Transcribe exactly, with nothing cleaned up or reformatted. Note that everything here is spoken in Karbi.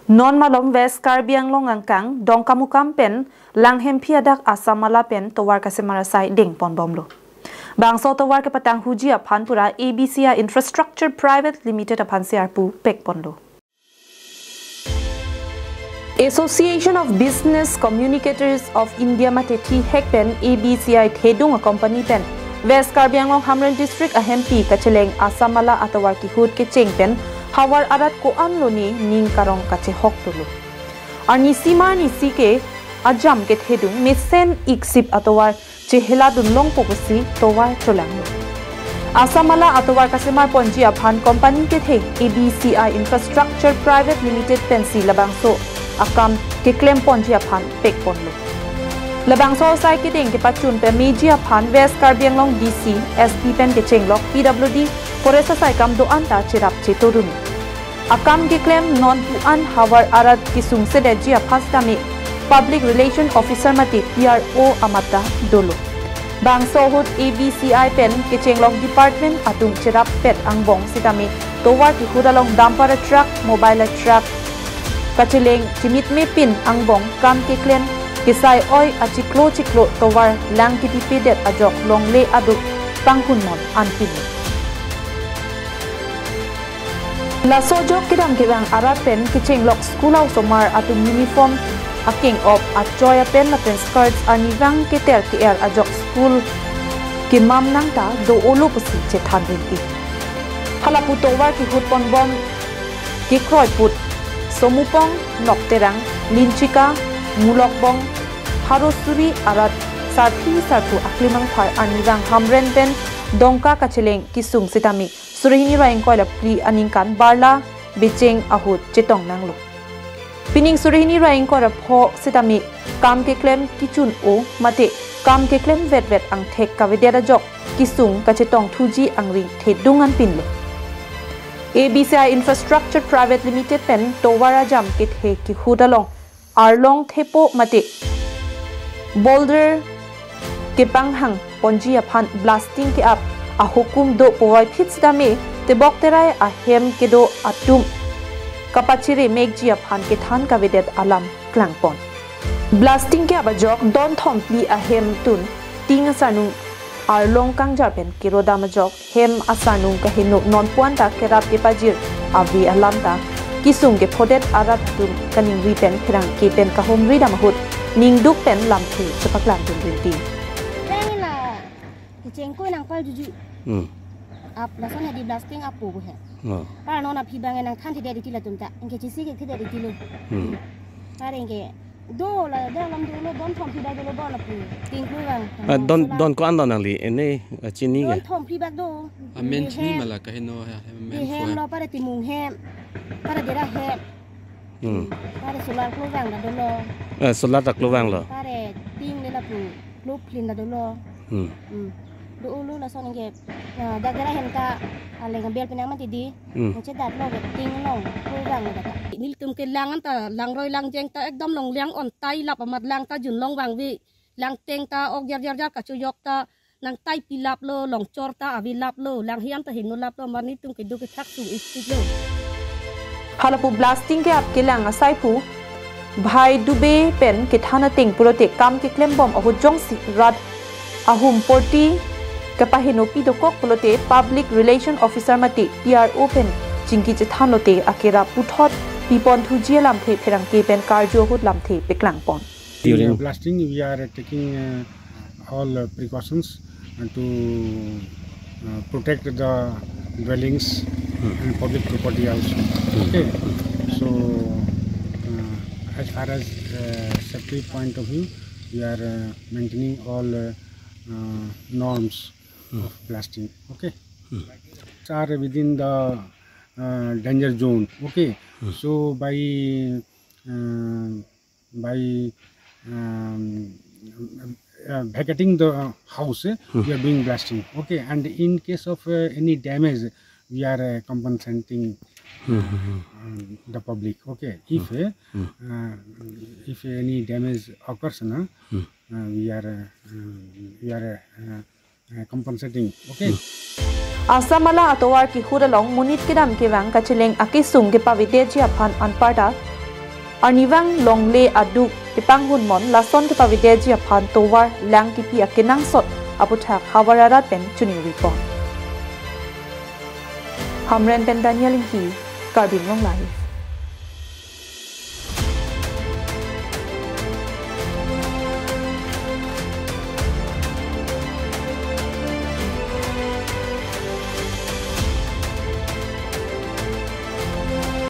Non malom West Karbi Anglong angkang Dongkamukam pen Langhemphi adak Assam Mala pen tovar kasemar asai dengponbomlo. Bangso tovar kepatanghuji aphan pura A B C I Infrastructure Private Limited aphan C R pu pekponlo. Association of Business Communicators of India mate thihek pen A B C I thedung a company pen West Karbi Anglong Hamren District ahempi kacheleng Assam Mala atovar kihut kecheng pen havar arat ko-an lone ning karong kachehok dolo. Arnisi ma arnisi ke ajam kethedung mesen iksip atovar cheheladun longpo pusi tovar cholanglo. Assam Mala atovar kasemar ponji aphan company kethe A B C I Infrastructure Private Limited pensi labangso akam keklem ponji aphan pekponlo. Labangso asai kedeng kepachun pemeji aphan West Karbi Anglong D C, S P pen kechenglok P W D, Forest asai kam do-an ta cherap chetorun. Akam keklem non pu-an havar arat kesung sedetji aphan sitame Public Relation Officer mate P R O amat ta dolo. Bangso ahut A B C I pen kechenglok department atum cherap pet angbong sitame tovar kihut along dumper a truck, mobile a truck kacheleng chimit mepin angbong kam keklem kesai oi achiklo chiklo tovar lang kedipedet ajok longle aduk panghunmon anpin. Laso ajok kedam kevang arat pen kechenglok school a-osomar atum uniform akeng-op achoi apen lapen skirts arnivang keter ke-er ajok school kemam nangta do-olo pusi chethan rinti. Halapu tovar kihut ponbom kekroi put Somupong, Nokterang, Linchika, Mulokbong, Harosuri arat sarpi sarpo aklimangphar arnivang Hamren pen Dongka kacheleng kesung sitame surihini ra ingkoi ra phli aningkan barla becheng ahut chetong nanglo. Pining surihini ra ingkoi ra pho sitame kam keklem kechun-o mate kam keklem vetvet angthek kavedet ajok kesung kachetongthuji angring thedung anpinlo. A B C I Infrastructure Private Limited pen tovar ajam kethe kihut along arlong thepo mate boulder kepanghang ponji aphan blasting ke-ap ahukum do puvoiphit sitame tebok terai ahem kedo atum kapachere mekji aphan kethan kavedet alam klangpon. Blasting ke-ap ajok don thom phli ahemtun ting asarnung arlong kangjar pen kerodam ajok hem asarnung kaheno non pu-an ta kerap kepajir ave alam ta kesung kephodet arat atum kaningri pen pherangke pen kahumri dam ahut ningduk pen lamthe chepaklangdun rinti. Bang la kecheng ko nangpal juju. Hmm. Ap lason hedi blasting apo bo he. Oh. Para non aphi bang nangthan thedet iti latum ta. Anke chisi ke thedet iti lo. Hmm. Para anke do la da lam dolo don thom phli bak dolo bon apu. Ting ko bang. Ah, don, solar. Don ko-an don nangli ene, ah, chini ke? Don thom phli bak do. Amen chini mala kaheno he, amen. Hem lo para timung hem. Para dera hem. Hmm. Para solar klo bang la dolo. Eh, solar ta klo bang lo. Para ting le lapu. Klo phlin la dolo. Hmm. Hmm. Do-olo lason anke, ah, dak dera hem ta aleng bel penang mati di. Hmm. Nche dat lo ke ting long klo bang lo ta. Nelitum ke lang anta langroi langjeng ta ekdom longle-ang on tai lap amat lang ta junlong vangve. Langteng ta ok jar jar jar kachojok ta nangtai pilap lo, longchor ta avilap lo, langhiam ta hinolap lo, mar nelitum kedo kethak sung istik lo. Halapu blasting ke-ap kelang asai pu Bhai Dubey pen kethan ateng pulote kam keklembom ahut jongsi rat ahum porti kapaheno pidokok pulote Public Relation Officer mate P R O pen chingki chethan lote akerap puthot pipon-thuji alamthe pherangke pen karju ahut lamthe peklangpon. During blasting, we are taking, uh, all, uh, precautions and to, uh, protect the dwellings Hmm. and public property also. Hmm. Okay. So, uh, as far as, uh, safety point of view, we are, uh, maintaining all, uh, uh, norms Hmm. of blasting. Okay. Hmm. Are within the, uh, danger zone. Okay. Hmm. So by, uh, by, um, uh, vacating the house, eh, Hmm. we are doing blasting. Okay, and in case of, uh, any damage, we are, uh, compensating, Hmm, hmm, hmm. um, the public. Okay, if, Hmm. uh, Hmm. uh, if any damage occurs, na, Hmm. uh, we are, uh, um, we are, uh, uh, compensating. Okay. Hmm. Assam Mala atovar kehut along monit kedam kevang kacheleng akesung kepavedetji aphan anparta Arnivang longle aduk kepanghunmon lason kepavedetji aphan tovar Langtipi akenangsot aputhak havar arat pen choningri pon. Hamren pen Daniel Ingti, Karbi Anglong Live.